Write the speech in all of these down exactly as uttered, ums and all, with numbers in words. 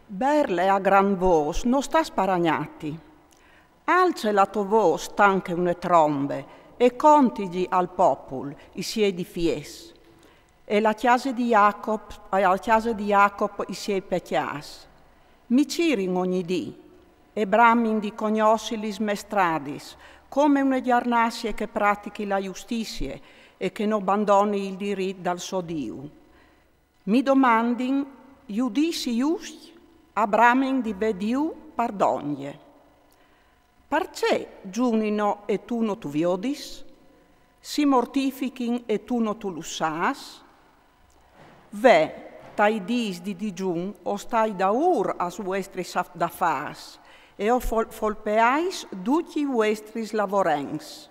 Berle a gran vôs, no sta sparagnâti. Alce la tô vôs tant che une trombe e contigji al popul i siei difiets, e la cjase di Jacop, e al cjase di Jacop i siei pecjâts. Mi cirin ogni dì e bramin di cognossi lis mês stradis, come une gjarnassie che pratichi la justizie e che no bandoni il dirit dal so Diu. Mi domandin judizi juscj, a bramin di vê Diu par dongje. Parcè zunino e tu no tu viodis? Si mortifichin e tu no tu lu sâs? Ve, tai dîs di digjun o stai daûr as vuestris af-, dafârs, e o fol-, folpeais ducj i vuestris lavorents.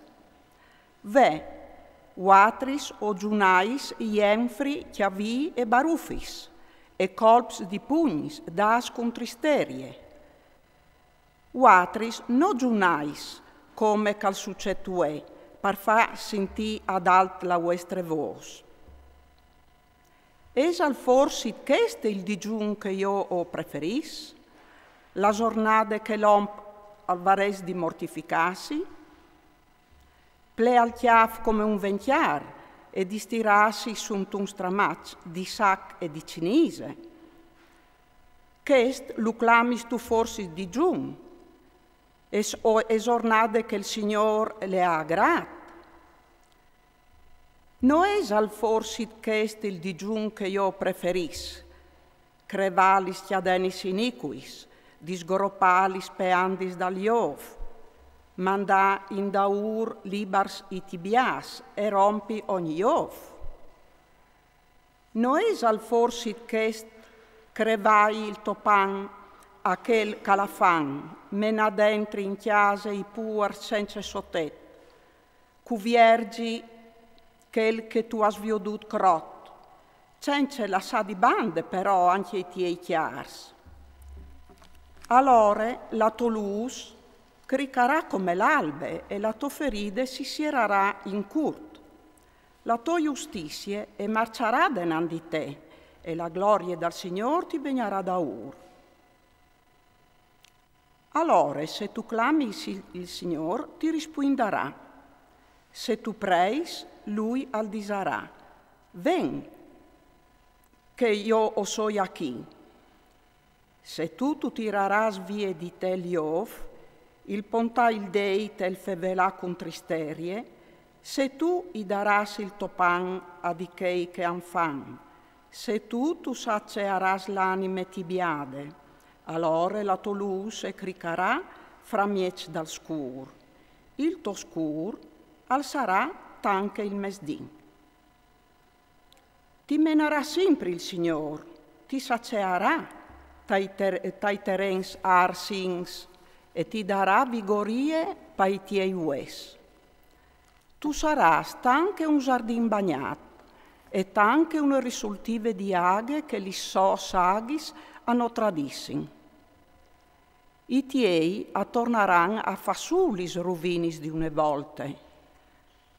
Ve, vuatris o zunais jenfri, cjavî e barufis, e colps di pugns dâts cun tristerie. Vuatris no zunais come che al sucêt vuê, par fâ sintî ad alt la vuestre vôs. Isal forsit chest il digjun che jo o preferìs? La zornade che l'om al varès di mortificâsi? Ple al cjâf come un vencjâr e di stirâsi suntun stramaç di sac e di cinise. Chest lu clamis tu forsit digjun? E s-, o e zornade che il Signôr le à a grât? No isal forsit chest il digjun che jo o preferìs? Crevâ lis cjadenis inicuis, disgropâ lis peandis dal jôf, mandâ indaûr libars i tibiâts e rompi ogni jôf? No isal forsit chest crevâi il to pan a chel che al à fam, menâ dentri in cjase i puars cence sotet, cuvierzi chel che tu âs viodût crot, cence lassâ di bande però ancje i tiei cjârs? Alore la tô lûs cricarà come l'albe e la tô feride si sierarà in curt. La tô justizie e marçarà denant di te, e la glorie dal Signôr ti vegnarà daûr. Alore, se tu clamis il, il Signôr, ti rispuindarà. Se tu preis, lui al disarà: Ven, che jo o soi achì. Se tu tu tirarâs vie di te il jôf, il pontâ il deit e il fevelâ cun tristerie, se tu i darâs il to pan a di chei che àn fam, se tu tu sacearâs l'anime tibiade, alore la tô lûs e cricarà framieç dal scûr. Il to scûr al sarà tant che il mesdì. Ti menarà simpri il Signôr, ti sacearà tai ter-, tai terens arsins e ti darà vigorie pai tiei vues. Tu sarâs tant che un zardin bagnât e tant che une risultive di aghe che lis sôs aghis a no tradissin. I tiei a tornaran a fâ sù lis ruvinis di une volte.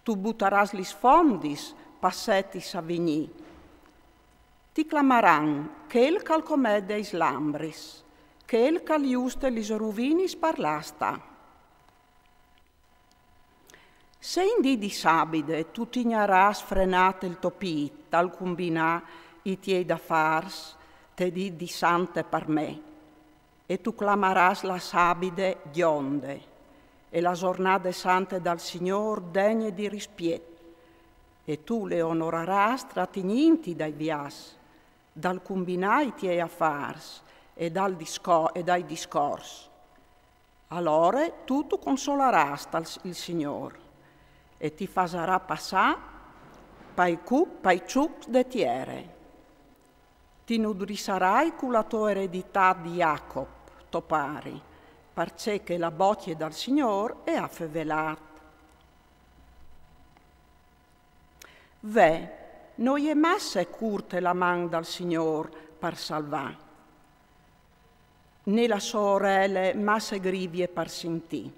Tu butarâs lis fondis passetis a vignî. Ti clamaran chel che al comede i slambris, chel che al juste lis ruvinis par lâ a stâ. Se in dì di sabide tu tignarâs frenât il to pît dal cumbinâ i tiei dafârs te dì di sante par me, e tu clamarâs la sabide gjonde, e la zornade sante dal Signôr degne di rispiet, e tu le onorarâs tratignintiti dai viaçs, dal cumbinâ i tiei afârs e dal disco-, e dai discors. Alore tu tu consolarâs tal, il Signôr, e ti fasarà passâ pai cu-, pai çucs de tiere. Ti nudrissarai cu la tô ereditât di Jacop, to pari, parcè che la bocje dal Signôr e à fevelât. Ve, no je masse curte la man dal Signôr par salvâ, ni la sô orele masse grivie par sintî.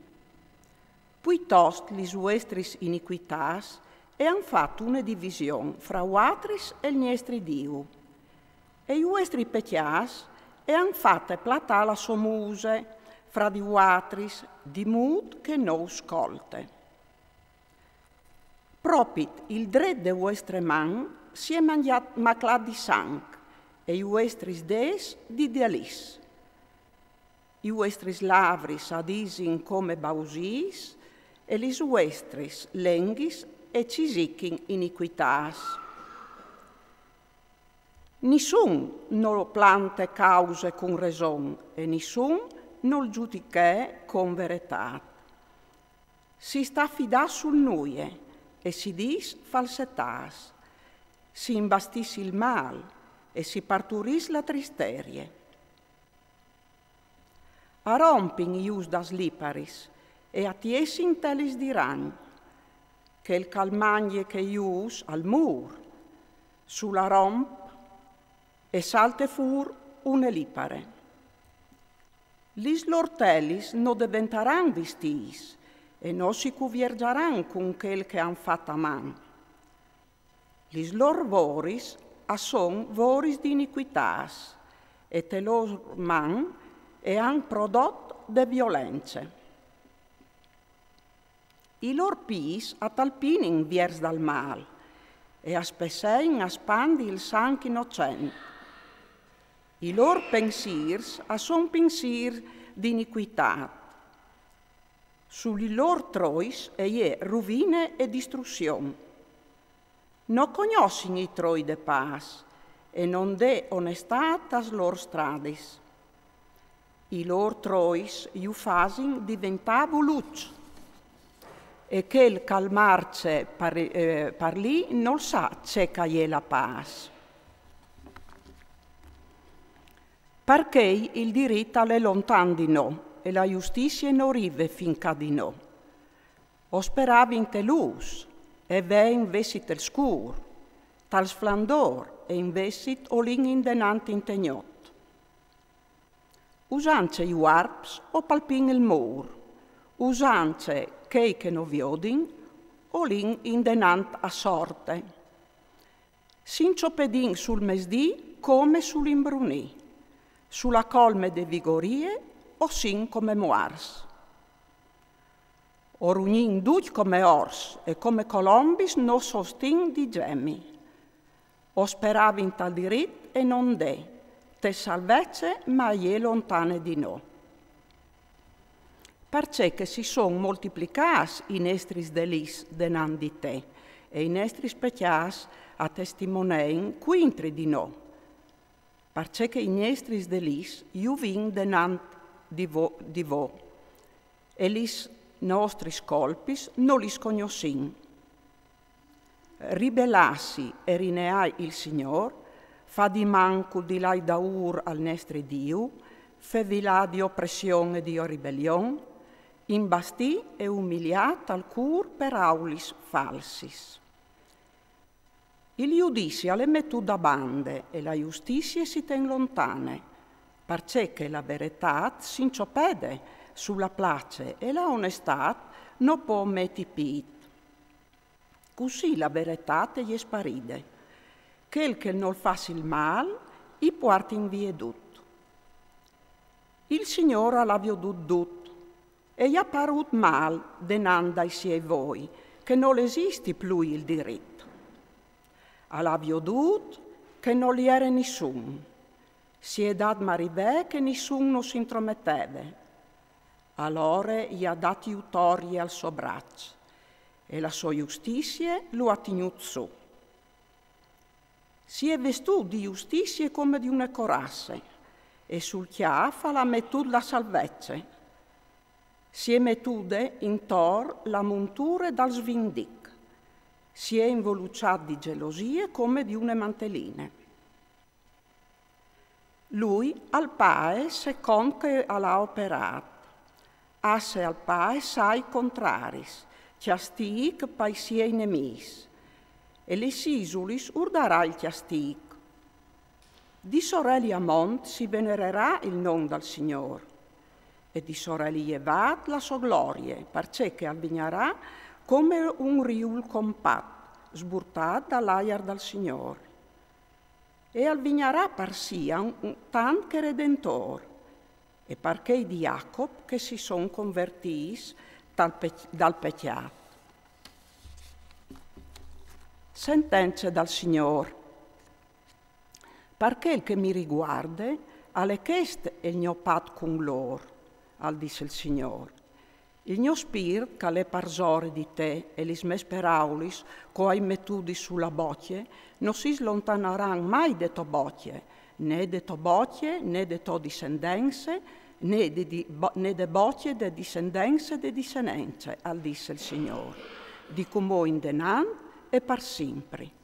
Puitost lis vuestris inicuitâts e àn fat une division fra vuatris e il gnestri Diu, e i vuestri pecjâts e àn fate platâ la sô muse fra di vuatris, di mût che no us scolte. Propit il dret de vuestre man si è mangjât, maclât di sanc, e i vuestris dêts di delîs. I vuestris lavris a disin come bausîs, e lis vuestris lenghis e cisichin iniquitâts. Nissun nol plante cause cun reson, e nissun nol judiche con veretât. Si sta fidâ sul nuie, e si dîs falsetâts. Si imbastìs il mâl, e si parturìs la tristerie. A rompin i ûfs das liparis, e a tiessin telis di ragn. Chel ch'al mangje chei ûfs al mûr. Su la romp e salte fûr une lipare. Lis lôr telis no deventaran vistîts, e no si cuvierzaran cun chel che àn fat a man. Lis lôr voris a son voris di iniquitâts, e te lôr man e àn prodot de violence. I lôr pîts a talpinin viers dal mâl, e a spessein a spandi il sanc inocent. I lôr pensîrs a son pensîrs di iniquitât. Su lis lôr trois e je ruvine e distruzion. No cognossin i trois de pâs, e no 'nd è onestât tas lôr stradis. I lôr trois ju fasin deventâ vuluts, e chel ch'al marce par, eh, par li nol sa ce ch'a je la pâs. Parcè il dirit al è lontan di nô, e la justizie no rive fin ca di nô. O speravin te lûs, e ve invezit il scûr, tal sflandôr, e invezit o lin indenant inte gnot. Usant ce i vuarps o palpìn il mûr, usant ce chei che no viodin o lin indenant a sorte. Si inçopedìn sul mesdì come sul imbrunì, su la colme de vigorie o sin come muarts. O rugnìn ducj come ors, e come colombis no sostìn di gjemi. O speravin tal dirit e no 'nd è, te salvece ma e je lontane di nô. Parcè che si son moltiplicâts i nestris delîts denant di te, e i nestris pecjâts a testimonein cuintri di nô. Parcè che i nestris delîts ju vin denant di vô, di vô, e lis nostris colpis no lis cognossìn. Ribelâsi e rineâ il Signôr, fâ di mancul di lâi daûr al nestri Diu, fevilâ di opression e di ribelion, imbastî e umiliâ tal cûr peraulis falsis. Il judizi al è metût da bande e la justizie si ten lontane, parcè che la veretât si inçopede su la place e la onestât no pò meti pît. Cussì la veretât e je sparide. Chel che nol fâs il mâl, i puartin vie dut. Il Signôr al à viodût dut, e i à parût mâl denant dai siei voi, che nol esisti plui il dirit. Al à viodût che nol jere nissun. Si è dât marivê che nissun no si intrometeve. Alore i à dât jutorie al so braç, e la sô justizie lu à tignût sù. Si è vestût di justizie come di une corasse, e sul cjâf al à metût la salvece. Si è metude intor la monture dal svindic. Si è involuçât di gelosie come di une manteline. Lui al pae secont che al à operât. Asse al pae sai contraris, cjastîc pai siei nemîs, e lis isulis ur darà il cjastîc. Di soreli a mont si venererà il non dal Signôr, e di soreli jevât la sô glorie, parcè che al vignarà come un riul compat, sburtât dal aiar dal Signôr. E al vignarà par sia un, un tant che redentor, e par chei di Jacob che si son convertîts dal pe-, dal pecjât. Sentence dal Signôr. Par chel che mi riguarde, al è chest il gno pat cun lôr, al dîs il Signôr. Il gno spirt, che al è parsore di te, e lis mês peraulis, che o ai metudis su la bocje, no si slontanaran mai de tô bocje, né de tô bocje, né de tô dissendence, né de, di, bo-, né de bocje de dissendence de dissendence, al dîs il Signôr, di cumò indenant e par simpri.